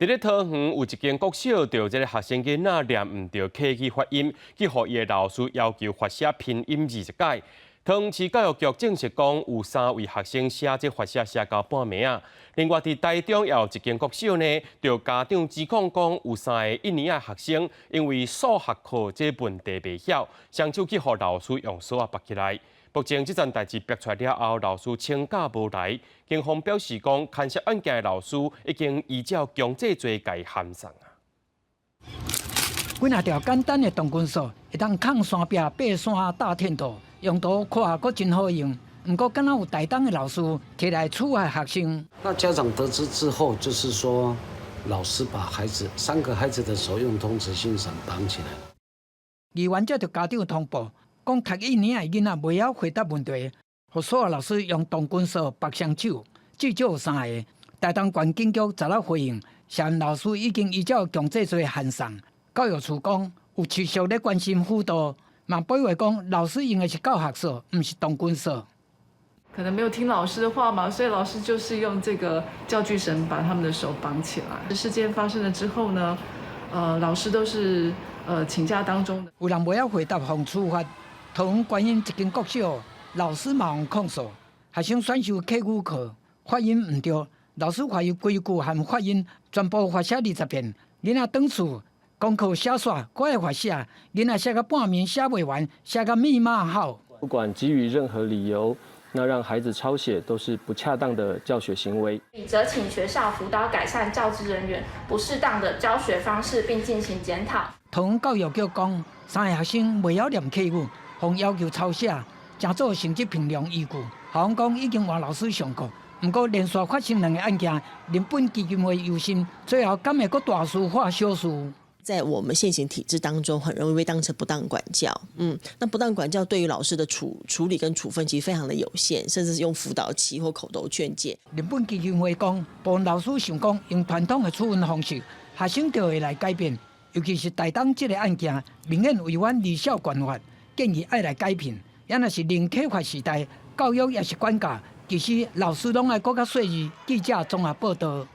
佇咧桃園有一間國小，著這个學生囡仔念毋著客語發音，去予伊的老師要求罰寫拼音20擺。桃園市教育局證實講，有三位學生寫這罰寫寫到半暝仔。另外，佇台中也有一間國小呢，著家長指控講，有三个一年仔學生因為數學課這問題袂曉，雙手去予老師用索仔縛起來。目前這樁代誌爆出來了後，老師請假無來。警方表示講，牽涉案件的老師已經依照強制罪共函送啊。幾若條簡單的銅筋索，會當崁山壁、爬山、搭天道，用途看閣真好用。毋過，敢若有台東的老師提來處罰學生。那家長得知之後，就是說老師把孩子三個孩子的手用銅絲繩綁起來。議員接著家長通報，講讀一年的囡仔袂曉回答問題，予數學老師用銅筋索縛雙手，至少有三个。台東縣警局昨仔回應，涉案老師已經依照強制罪函送。教育處講有持續咧關心輔導，嘛補話講老師用的是教學索，毋是銅筋索。可能沒有聽老師的話嘛，所以老師就是用這個教具繩把他們的手綁起來。事件發生了之後呢，老師都是請假當中。有人袂曉回答，予處罰。桃園觀音一間國小老師嘛予控訴，學生選修客語課發音毋對，老師懷疑規句含發音全部罰寫20遍。囡仔轉厝功課寫煞，閣愛罰寫，囡仔寫到半暝寫袂完，寫到密碼號。不管基於任何理由，那讓孩子抄寫都是不恰當的教學行為。責請學校輔導改善教職人員不適當的教學方式，並進行檢討。桃園教育局講，三个學生袂曉念客語，予要求抄寫，誠做成績評量依據。校方講已經換老師上課，毋過連續發生兩个案件，人本基金會憂心，最後敢會閣大事化小事？在我們現行體制當中，很容易被當成不當管教。那不當管教對於老師的處理跟處分其實非常的有限，甚至是用輔導期或口頭勸誡。人本基金會講，部分老師想講用傳統的處分方式，學生就會來改變。尤其是台東這个案件，明顯違反兒少權法，建議愛來改變。也若是零體罰時代，教育抑是管教，其實老師攏愛閣較細膩。記者綜合報道。